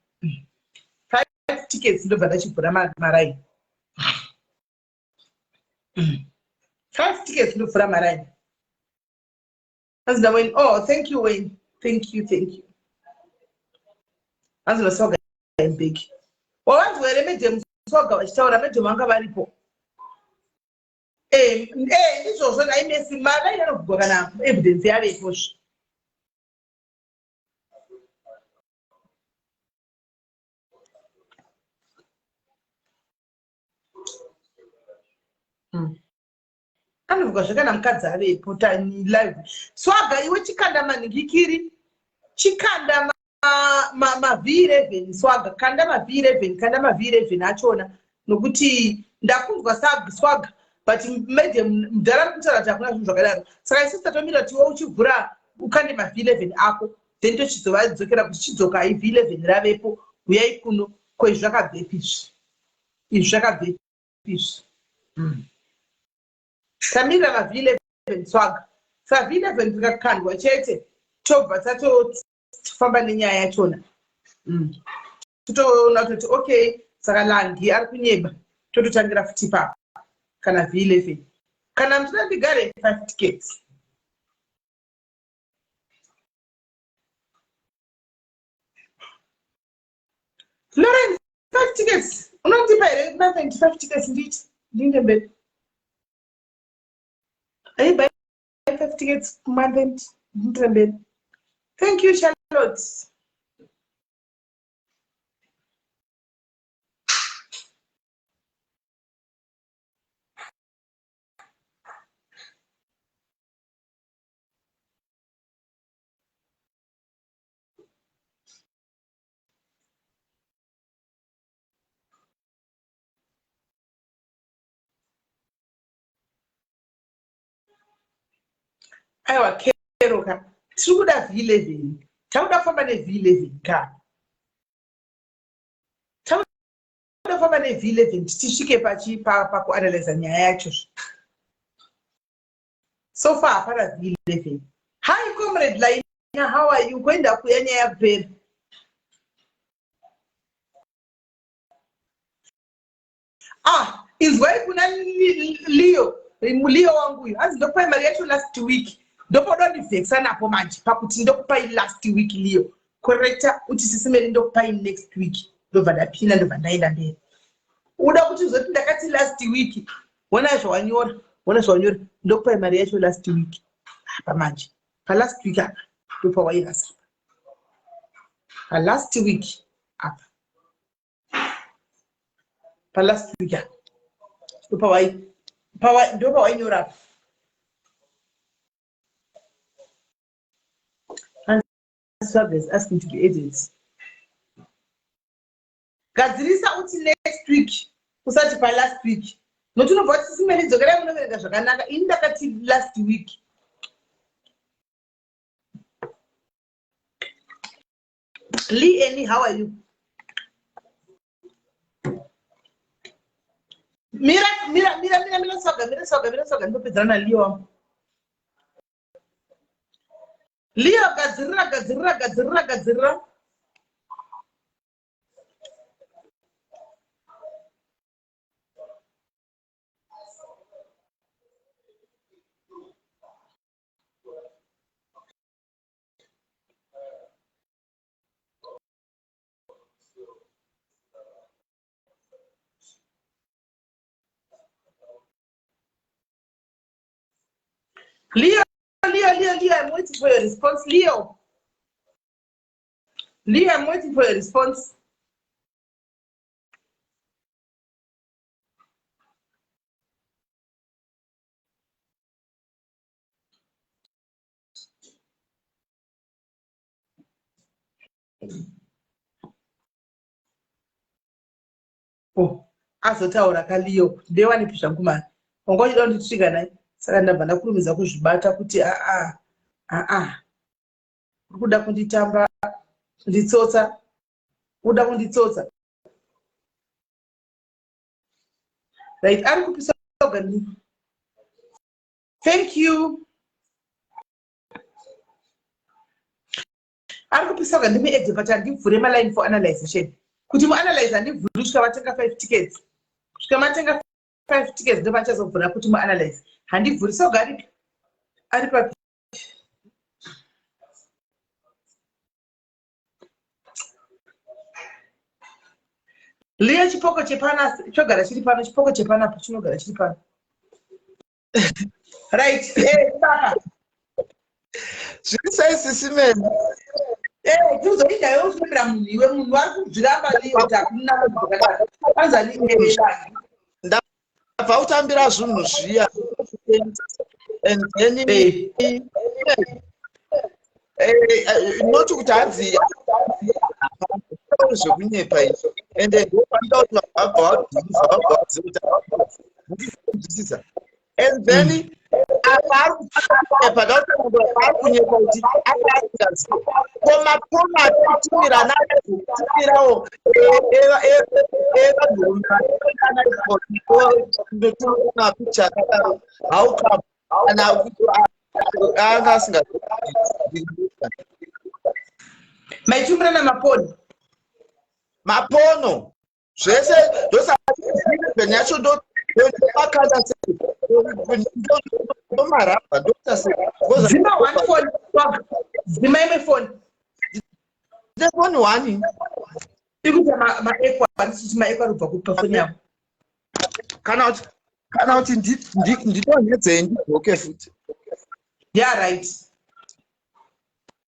Five tickets ndobva ndachivhura maraini. Five tickets ndovhura maraini. Hanzi naWayne, oh, thank you Wayne. Thank you, thank you. Hanzi naSwaga Mbeki. Wavanzwa here Madam Swaga vachitaura? Madam vanga varipo. Eh, eh, ndizvozvo nhai Messi, mari inonogugwa kana evidence yavepo zve. Anovuka zvekana mukadzi avepo tani live. Swaga iwe chikanda manhikikiri. Chikanda ma V11 swaga. Kanda ma V11, kanda ma V11 achona. Nokuti ndakunzwa swaga but madam mudhara ari kutaura kuti hakuna zvinhu zvakadaro. Saka isusu tatomira kuti iwe uchivhura ukande ma V11 ako then tochizovadzokera kuti chidzoka hai V11 ravepo huyai kuno. Ko izvi zvakabvepi izvi? Izvi zvakabvepi izvi? Tamirira ma V11 swaga. Sa V11 rikakandwa chete tobva tatofamba nenyaya yachona. Totoona kutoti okay saka Langi ari kunyeba tototangira futi ipapo kana V11. Kana muchida ndigare 5 tickets. Lauren, 5 tickets. Unondipa here nothing 5 tickets nditi ndiende mberi. Are you buy 5 tickets month end ndiende mberi. Thank you Charlotte. Aiwa kero ka tiri kuda V11, takuda kufamba neV11 ka, takuda kufamba neV11 tisvike pakuanalyza nyaya yacho. So far hapana V11. Hi comrade Laina, how are you? Kuenda kuya nyaya kupera. Ah, inzwai kuna Leo, Leo wangu uyu. Hanzi ndokupai mari yacho last week. Ndopoda ndivhekisa napo manje pakuti ndokupai last week Leo. Corrector uti sisi Mary ndokupai next week. Ndobva ndapina ndobva ndaenda mberi. Uda kuti uzoti ndakati last week. Wona zvawanyora, wona zvawanyora. Ndokupai mari yacho last week. Apa manje. Pa last week apa. Ndopawairasa apa. Pa last week apa. Pa last week apa. Ndopawainyora apa. Swagger is asking to be added. Gadzirisa uti next week usati pa last week. Nokuti unobva kuti sisi Mary dzokerai munoverenga zvakanaka. Ini ndakati last week. Lee Annie, how are you? Mira, mira, mira, mira, mira, Swagger, mira, Swagger, mira, Swagger, ndopedzana na Leo wangu. Leo, gadzirira, gadzirira, gadzirira, gadzirira. Leo, Leo, Leo, Leo, I'm waiting for your response. Leo. Leo, I'm waiting for your response. Oh, azotaura kaLeo ndewanipi zvangu mani wanga uchida kunditrigger nai saka ndabva ndakurumidza kuzvibata kuti aa aa uri kuda kunditamba kunditsotsa kuda kunditsotsa right ari kupisa gani thank you ari kupisa ka ndimuedze but handivhure maline for analyzation kuti muanalyze handivhuri kusvika vatenga five tickets kusvika matenga five tickets ndopachazovhura kuti muanalyze handivhuri soga aripi ari papi Leo chipoko chepana chogara chiri pano chipoko chepanapo chinogara chiri pano right eh saka zviri sei sisi mene eh tizoida iwe usipira munhu iwe munhu ari kuzviramba Leo kuti hakuna zvakadaro kwanza ni ndabva kutambira zvinhu zviya and then not kuti hanzi zvekunyepa izvi ende ndopanoda kuti vabva vabvisa vabva vaziva kuti mukuzwisisa and then apa ari kunyepa ndakutanangura paari kunyepa kuti akasingazivi ko mapoma atitumira anatumirawo evanhurume anatumira picha akadaro how come kana anga asingazivi maitumirana maponi mapono zvese ndosaka yacho ndomakanda sei ndomarabha ndoita sei dzima one phone dzima imwe phone ndine phone one ikuita maekwa handisi maekwa ari kubva kupi pafoni yako kana kuti kana kuti ndidonhedzei ndidzoke futi ya right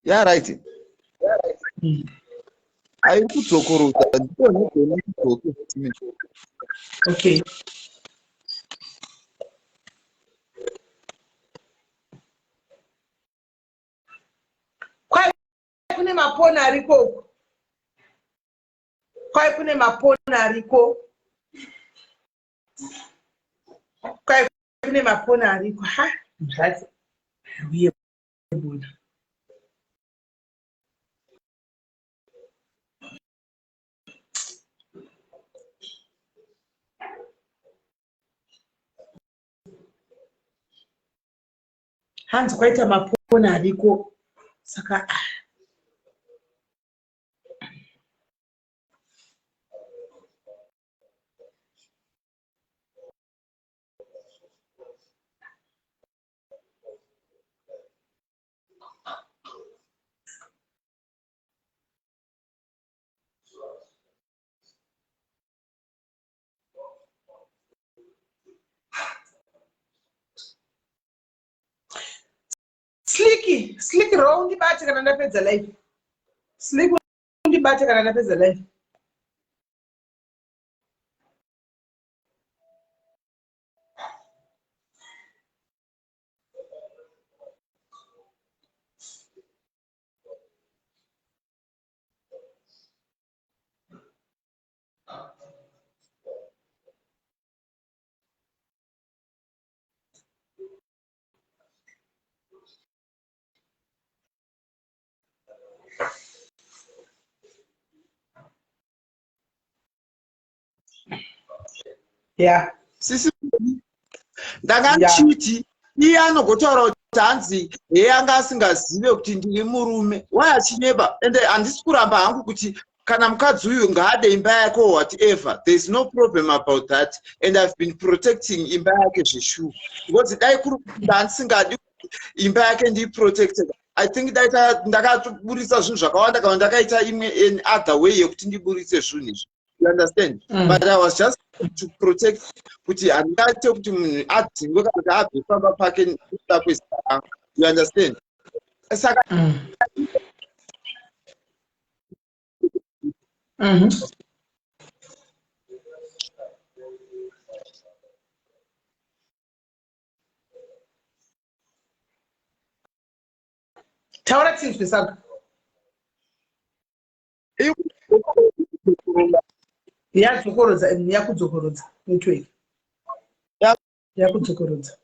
ya right airi kudzokorodza ndidonhedzei ndidzoke futi okay kwai kune maponi ariko uko kwai kune maponi ariko kwai kune maponi ariko ha mzadzi uye bona hanzi kwaita maponi ariko saka ah. Slicky, Slicky roll undibate kana ndapedza life. Slick undibate kana ndapedza life. Yeah. Sisi ndanga ndichiti iye anogotaura kuti hanzi heye anga asingazive kuti ndiri murume why achinyeba ende handisi kuramba hangu kuti kana mukadzi uyu ngaade imba yake or whatever there is no problem about that and ihave been protecting imba yake zveshuwa because dai kuri kuti ndandisingadi imba yake ndiiprotected i think dai ndakatoburitsa zvinhu zvakawanda kana ndakaita imwe an other way yekuti ndiburitse zvinhu izvi you understand but i was just to protect kuti handingaite kuti munhu adzingwe kana kuti abve pamba pake nekuda kwezita rangu you understand saka Taura tinzwe saka. Yadzokorodza, yakudzokorodza network. Yakudzokorodza.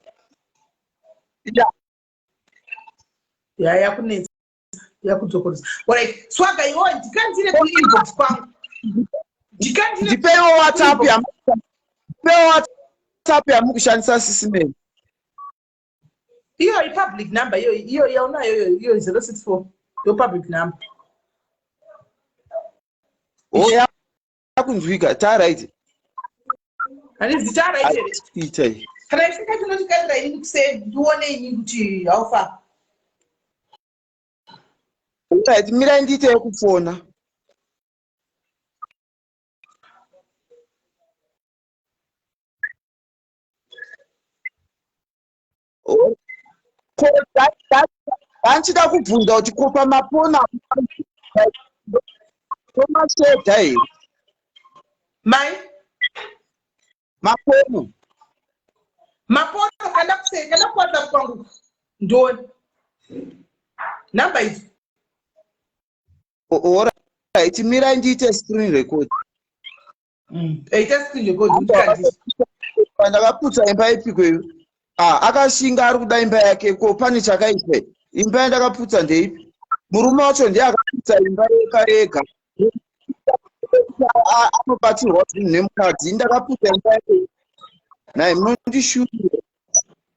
Ya, yakunetsa, yakudzokorodza. Alright, Swaga, iwo ndikandire kuinbox kwangu. Ndikandire. Ndipeiwo WhatsApp ya, ndipeiwo WhatsApp yamukushandisa, sisimeni. Iyo ipublic number iyo, iyo yaunayo iyo, iyo 064 yo public number. Oh, yakunzwika, taright. Handizi taright here? Itai. Kana isika chinotikandira ini kuseni, ndione ini kuti how far. Right, mirai ndiite yekufona. Oh. Ko vanchida kubvunza kuti ko pamapona tomashedha here? Mai? Mapono. Mapono kanda kusei, kanda kuWhatsApp kwangu ndione namba idzo. Alright, mirai ndiite screen record. Ita screen record ndikandisa. Pandakaputsa imba ipiko iyo? Ah, akashinga ari kuda imba yake. Ko pane chakaitwa? Imba yandakaputsa ndeipi? Murume wacho ndiye akaputsa imba yeka ega. Anobatsirwa zvinhu nemukadzi. Ndakaputsa imba yake nai, munondishurira.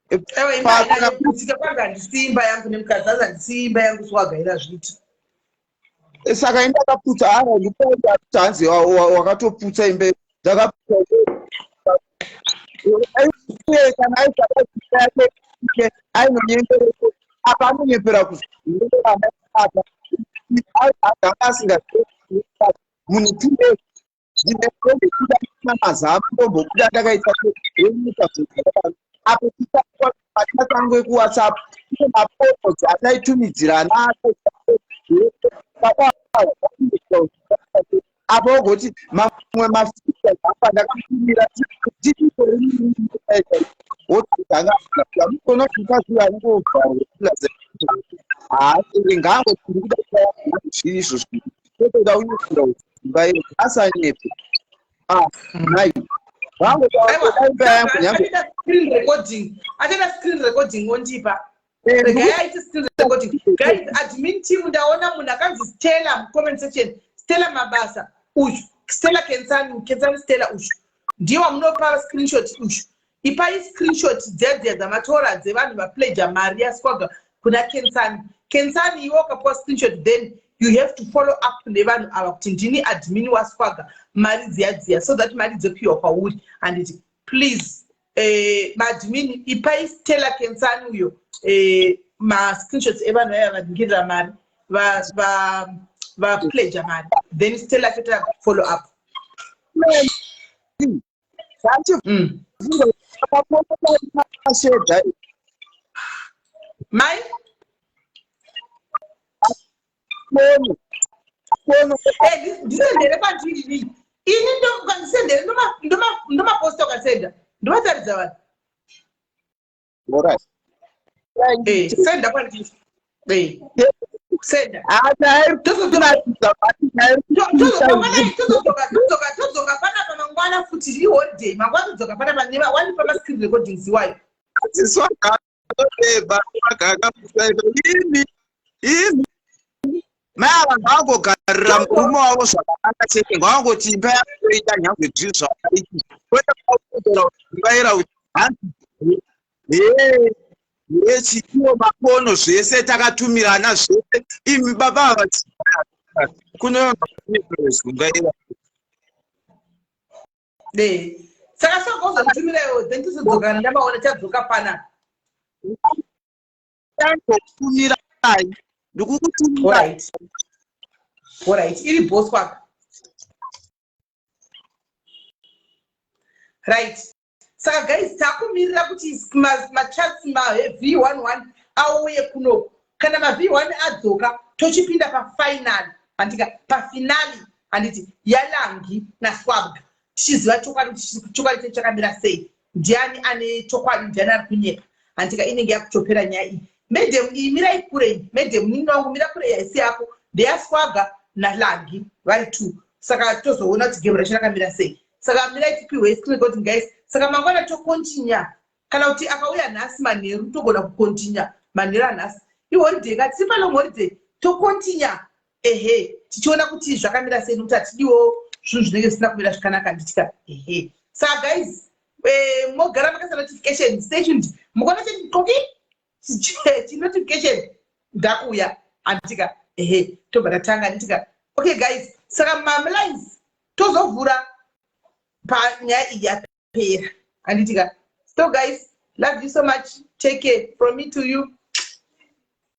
Ewe, imba haina kuputsika kwangu, handisi imba yangu nemukadzi, azi handisi imba yangu, Swagaira zviti. Saka indakaputsa ara ndikuti hanzi wakatoputsa imba. Ndakaputsa uye kana aisada yake ainonyengereko apa, anonyepera kuzana apa aganga asingazivi munhu 2 days ndine mazamu ndombobuda ndakaita wenyika zvakadaro apo machatangu ekuWhatsApp ine mafotos ataitumidzirana apo, ogoti mamwe mafeatures apa ndakatumira wotanga mukona mukadzi anongovharwa. Haasi ngaangoti ndiri kuda zviri izvo kwete unyepera uzungaire, asanyepe. Ah, nai vangoda imba yangu nyange. Achaita screen recording, achaita screen recording ondipa. Regai aite screen recording. Guys, admin team, ndaona munhu akanzi Stella mucomment section, Stella Mabasa uyu, Stella Kensani, Kensani Stella uyu ndiye wamunopa screenshot uyu. Ipai screenshot dziya dziya dzamatora dzevanhu vapledja mari yaSwaga kuna Kensani. Kensani, iwe ukapiwa screenshot, then you have to follow up nevanhu ava kuti ndini admin waSwaga, mari dziya dziya, so that mari dzopiwa kwauri, handiti? Please, maadmin, ipai Stella Kensani uyo mascreenshots evanhu vaiva vaningirira mari, vapledja mari, then Stella toita follow up. Mashedha. Mai? Pono, pono. Ndisendere kwandiri ini, ini ndisendere, ndomaposta, ukasenda ndovataridza vanhu. Alright. Senda kwandiri, senda. Todzoka panapa mangwana futi, iholiday mangwana, todzoka panapa wandipa mascreen recordings iwayo. Imi, imi mai ava ngavangogarira murume wavo zvakanaka chete, ngavangoti imba yakutoita nyangwe zvii zvakaiti, kwete kutora imbaira kuti hanzi hee hee chiiwo makono zvese takatumirana zvese. Imi baba ava kuno zungaira. De saka saka uzomutumira iwo, then tizodzokana ndamaona tadzoka panapa. Tangokutumirai, ndikukutumirai. Alright, alright, iri boss wako, right? Saka guys, takumirira kuti machats maV11 auye kunoku. Kana maV1 adzoka, tochipinda pafinal, handika? Pafinale, handiti, yaLangi naSwabga, tichiziva chokwadi kuti chokwadi chedu chakamira sei, ndiani ane chokwadi, ndiani ari kunyepa, handika? Inenge yakutopera nyaya iyi. Madam iyi, mirai kure iyi. Madam, nini wangu, mira kure, haisi yako, ndeyaSwaga. naLagi vari two. Saka tozoona kuti game racho rakamira sei. Saka mirai tipiwe screen recording, guys. Saka mangwana tocontinue, kana kuti akauya nhasi manheru, togona kucontinue manheru anhasi. Iholiday ka, tiri palong holiday, tocontinue, ehe, tichiona kuti zvakamira sei, nokuti hatidiwo zvinhu zvinenge zvisina kumira zvakanaka, handitika? Ehe. Saka guys, mogara makaisa notification. Stay tuned. Mukaona chetoki chinotification, ndakuuya, handitika? Ehe, tobva tatanga, handitika? Okay guys, saka malines tozovhura panyaya iyi yapera, handitika? So guys, love you so much. Take care from me to you.